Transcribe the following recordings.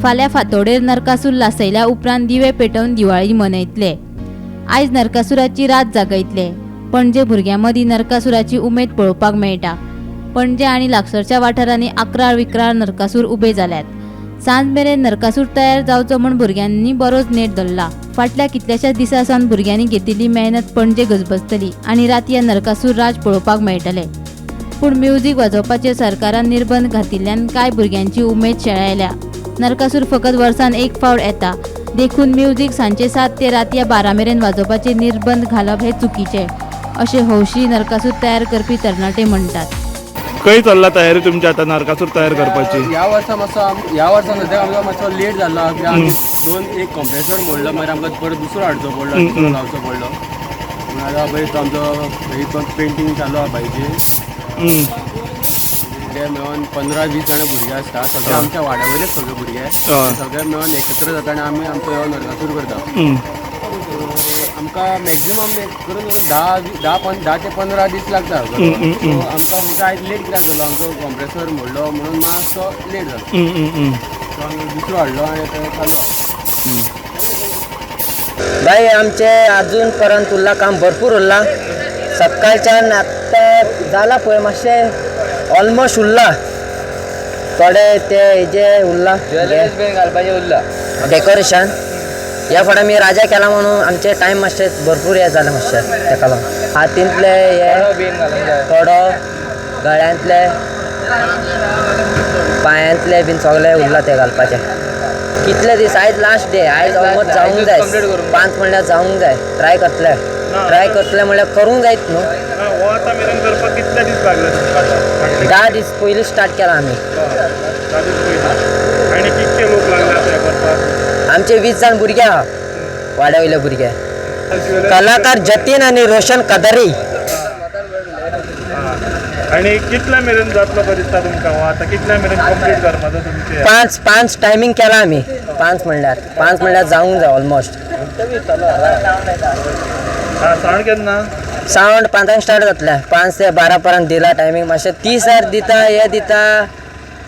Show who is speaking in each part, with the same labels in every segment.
Speaker 1: फाल्यां फांतोडेर नरकासूर लासयल्या उपरांत दिवे पेटोवन दिवाळी मनयतले. आयज नरकासुराची रात जागयतले. पणजे भुरग्यां मदीं नरकासुराची उमेद पळोवपाक मेळटा. पणजे आनी लागसरच्या वाठारांनी आक्राळ विक्राळ नरकासूर उबे जाल्यात. सांज मेरेन नरकासूर तयार जावचो म्हूण भुरग्यांनी बरोच नेट धरला. फाटल्या कितल्याशाच दिसां सावन भुरग्यांनी घेतिल्ली मेहनत पणजे गजबजतली आनी रातया नरकासूर राज पळोवपाक मेळटले. पूण म्युझिक वाजोवपाचेर सरकारान निर्बंध घातिल्ल्यान कांय भुरग्यांची उमेद शेळायल्या. नरकासूर फकत वर्सान एक फावट येता, देखून म्युझिक सांजचे 7 ते रातया 12 मेरेन वाजोवपाचे निर्बंध घालप हे चुकीचे, अशें हौशी नरकासूर तयार करपी तरणाटे म्हणटात.
Speaker 2: खंय चल्ला तयारी तुमची आता नरकासूर तयार करपाची?
Speaker 3: ह्या वर्सा मातसो ह्या वर्सा सद्याक आमकां मातसो लेट जालो कित्याक आमी दोन एक कॉम्प्रेसर मोडलो, मागीर आमकां परत दुसरो हाडचो पडलो, दुसरो लावचो पडलो. पूण आतां पळय तो आमचो तो पेंटींग चालू आहा बायचेर. ते मेळोन 15-20 जाणां भुरगे आसता, सगळे आमच्या वाड्या वयलेच सगळे भुरगे, सगळे मेळोन एकत्र जाता आनी आमी आमचो हो नरकासूर करता. आमकां मॅक्झिमम करून 10 ते 15 दीस लागता. सो आमकां फक्त आयज लेट कित्याक जालो, आमचो कॉम्प्रेसर मोडलो म्हणून मातसो लेट जालो. सो आमी दुसरो हाडलो आनी आतां चालू आहा.
Speaker 4: बाई आमचे अजून पर्यंत उरला काम भरपूर उरला. सकाळच्यान आत्तां जाला पळय मातशें ऑलमोस्ट उरला, थोडे ते हेजे उरला डेकोरेशन. ह्या फावट आमी राजा केला म्हणून आमचे टायम मातशें भरपूर हे जालें मातशें, तेका लागून हातींतले हे थोडो गळ्यांतले पांयांतले बीन सगळे उरला ते घालपाचे. कितले दीस आयज लास्ट डे, आयज ऑलमोस्ट जावंक जाय, 5 म्हणल्यार जावंक जाय. ट्राय करतले, ट्राय करतले म्हणल्यार करूंक जायत न्हू.
Speaker 2: हो आतां मेरेन करपाक कितले दीस लागले तुमकां?
Speaker 4: 10 दीस पयलीं स्टार्ट केला आमी.
Speaker 2: 10 दीस पयलीं. आनी कितके लोक लागले आतां हें करपाक?
Speaker 4: आमचे 20 जाण भुरगे आहा, वाड्या वयले भुरगे. कलाकार जतीन आनी रोशन कदरी.
Speaker 2: आनी कितल्या मेरेन जातलो बरें दिसता तुमकां? हो आतां कितल्या मेरेन कंप्लीट करपाचो तुमचें?
Speaker 4: 5 टायमींग केला आमी. 5 म्हणल्यार 5 म्हणल्यार जावंक जाय ऑलमोस्ट.
Speaker 2: सावंड केन्ना?
Speaker 4: सावंड 5 स्टार्ट जातलें, 5 ते 12 पर्यंत दिला टायमींग. मातशें 30 वर दिता, हे दिता,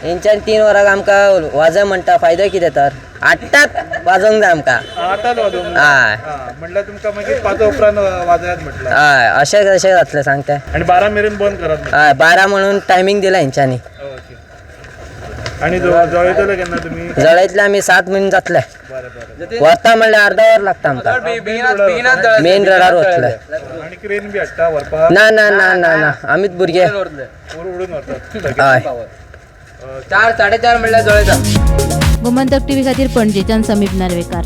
Speaker 4: हेंच्यान 3 वरांक आमकां वाजय म्हणटा, फायदो कितें तर? आठटात वाजोवंक जाय आमकां.
Speaker 2: आतांच वाजोवंक
Speaker 4: हय.
Speaker 2: म्हणल्यार तुमकां मागीर 5 उपरांत वाजयात म्हटल्यार?
Speaker 4: हय, अशें अशें जातलें सांगते.
Speaker 2: आनी 12 मेरेन बंद करात?
Speaker 4: हय, 12 म्हणून टायमींग दिला हेंच्यांनी.
Speaker 2: ओके. आनी जळयतले केन्ना तुमी?
Speaker 4: जळयतले आमी 7 मिनट जातले.
Speaker 2: बरें बरें.
Speaker 4: वता म्हणल्यार अर्धा वर लागता आमकां, मेन रोडार वतले.
Speaker 2: आनी क्रेन बी हाडटा व्हरपाक?
Speaker 4: ना ना ना ना ना, आमीच भुरगे
Speaker 2: उडून व्हरतात.
Speaker 4: हय.
Speaker 5: 4 4.5 म्हणल्यार जळयता.
Speaker 1: गोमंतक टीव्ही खातीर पणजेच्यान समीप नार्वेकार.